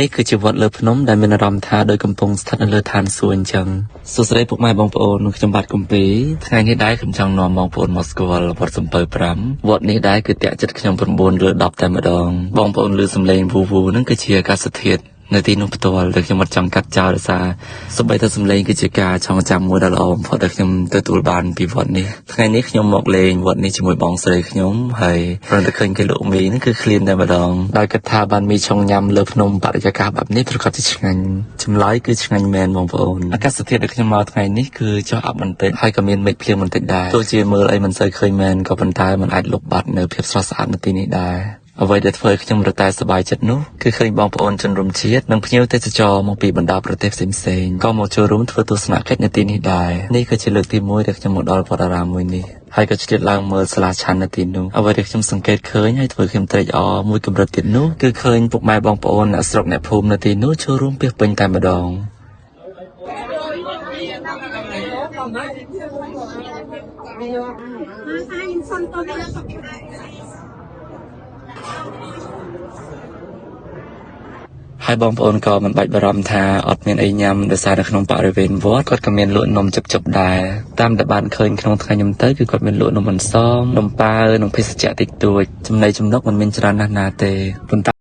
នេះគឺជាវត្តលើភ្នំដែលមានអារម្មណ៍ថាដូចកំពុងស្ថិតនៅលើឋានសួគ៌អញ្ចឹងសួស្តីពុកម៉ែបងប្អូនខ្ញុំបាទគម្ពីរថ្ងៃនេះដែរខ្ញុំចង់នាំបងប្អូនមកស្គាល់វត្តសំពៅ5វត្តនេះដែរគឺតាក់ចិត្តខ្ញុំ9លើ10តែម្ដងបងប្អូនឮសំឡេងវូវូហ្នឹងគឺជាអាកាសធាតុនៅទីនោះផ្ទាល់ដែលខ្ញុំអត់ចង់កាត់ចោលដោយសារសូម្បីតែសំឡេងគឺជាការចងចាំមួយដ៏ល្អបំផុតដែលខ្ញុំទទួលបានពីវត្តនេះថ្ងៃនេះខ្ញុំមកលេងវត្តនេះជាមួយបងស្រីខ្ញុំហើយព្រមតែឃើញគេលក់មីហ្នឹងគឺឃ្លានតែម្ដងដោយគិតថាបានមីឆុងញ៉ាំលើភ្នំបរិយាកាសបែបនេះប្រកាសជាឆ្ងាញ់ចម្លើយគឺឆ្ងាញ់មែនបងប្អូនអាកាសធាតុដែលខ្ញុំមកថ្ងៃនេះគឺចុះអាប់បន្តិចហើយក៏មានមេឃភ្លៀងបន្តិចដែរទោះជាមើលអីមិនសូវឃើញមែនក៏ប៉ុន្តែมันអាចលុបបាត់នៅភាពស្រស់ស្អាតនៅទីនេះដែរអ្វីដែលធ្វើឲ្យខ្ញុំរតែសប្បាយចិត្តនោះគឺឃើញបងប្អូនជនរួមជាតិនិងភ្ញៀវទេសចរមកពីបណ្ដាប្រទេសផ្សេងៗក៏មកចូលរួមធ្វើទស្សនកិច្ចនៅទីនេះដែរនេះក៏ជាលើកទី1ដែលខ្ញុំមកដល់វត្តអារាមមួយនេះហើយក៏ឆ្លៀតឡើងមើលសាលាឆាន់នៅទីនោះអ្វីដែលខ្ញុំសង្កេតឃើញហើយធ្វើខ្ញុំត្រេកអរមួយកម្រិតទៀតនោះគឺឃើញពុកម៉ែបងប្អូនអ្នកស្រុកអ្នកភូមិនៅទីនោះចូលរួមពាសពេញតែម្ដង ហើយបងប្អូនក៏មិនបាច់បារម្ភថាអត់មានអីញ៉ាំដោយសារនៅក្នុងបរិវេណវត្តគាត់ក៏មានលក់នំជិបៗដែរតាមដែលបានឃើញក្នុងថ្ងៃខ្ញុំទៅគឺគាត់មានលក់នំអន្សមនំប៉ាវនិងភេសជ្ជៈតិចតួចចំណីចំណុកមិនមានច្រើនណាស់ណាទេប៉ុន្តែ